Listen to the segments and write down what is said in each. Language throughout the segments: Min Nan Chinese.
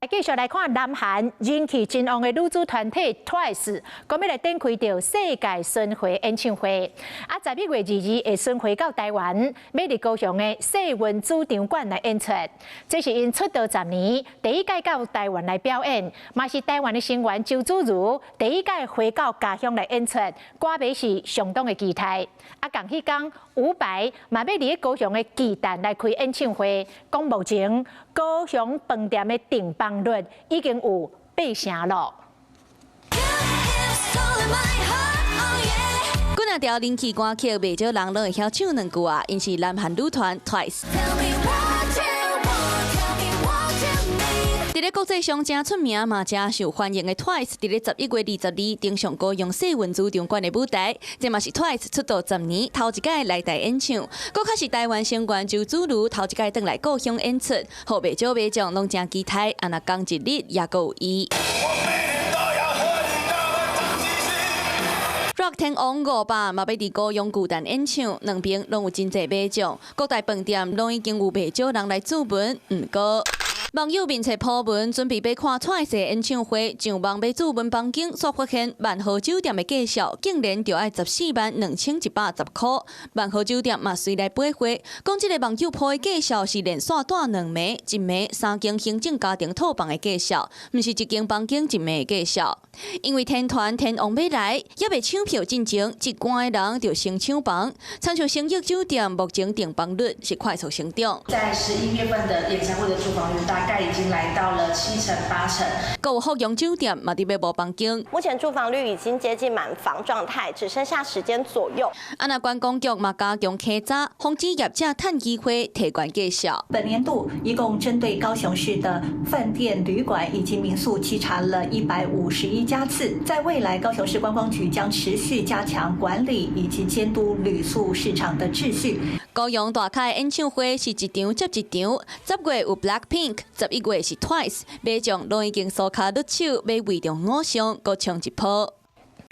繼續來看南韓人氣真旺的女子團體 TWICE，講欲來展開著世界巡迴演唱會。啊，11月22會巡迴到台灣，欲佇高雄的世運主場館來演出。這是𪜶出道10年第一擺到台灣來表演，嘛是台灣的成員周芷茹第一擺回到家鄉來演出，歌迷是相當的期待。啊，仝彼工伍佰嘛欲佇高雄的巨蛋來開演唱會，講目前高雄飯店的訂房率已經有八成咯。幾若條人氣歌曲，袂少人攏會曉唱兩句啊！𪜶是南韓女團 Twice。佇咧國際上誠出名嘛，誠受歡迎的 Twice，佇咧11月22登上高雄世運主場館的舞台，這嘛是 Twice 出道十年頭一擺來台演唱，閣較是台灣成員周芷茹頭一擺轉來故鄉演出，予袂少民眾攏誠期待，啊若仝一日也閣有伊。Rock 天王伍佰嘛欲佇高雄巨蛋演唱，兩邊攏有真濟買將，各大飯店攏已經有袂少人來注文，毋過網友面冊 po 文準備欲看 TWICE 演唱會，上網欲注文房間，煞發現萬豪酒店的介紹竟然就愛142,110塊。萬豪酒店嘛隨來回覆，講這个網友 po 的介紹是連續蹛兩暝，一暝三間行政家庭套房的介紹，毋是一間房間一暝的介紹。因為天團天王欲來，猶未搶票進前，一關的人就先搶房。親像星逸酒店目前訂房率是快速成長。在11月份的演唱會的住房率大概已經來到了七成八成。閣有福容酒店嘛佇欲無房間。目前住房率已經接近滿房狀態，只剩下10間左右。啊，若觀光局嘛加強稽查，防止業者趁機會提懸介紹。本年度一共針對高雄市的飯店、旅館以及民宿稽查了151家次。在未來，高雄市觀光局將持續加強管理以及監督旅宿市場的秩序。高雄大咖演唱會是一場接一場，10月有 Blackpink，11月是 Twice，民眾攏已經刷跤入手，欲為著偶像閣衝一波。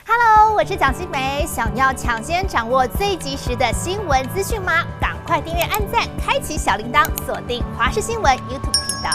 Hello，我是蔣新梅，想要搶先掌握最及時的新聞資訊嗎？趕快訂閱、按讚、開啟小鈴鐺，鎖定華視新聞 YouTube 頻道。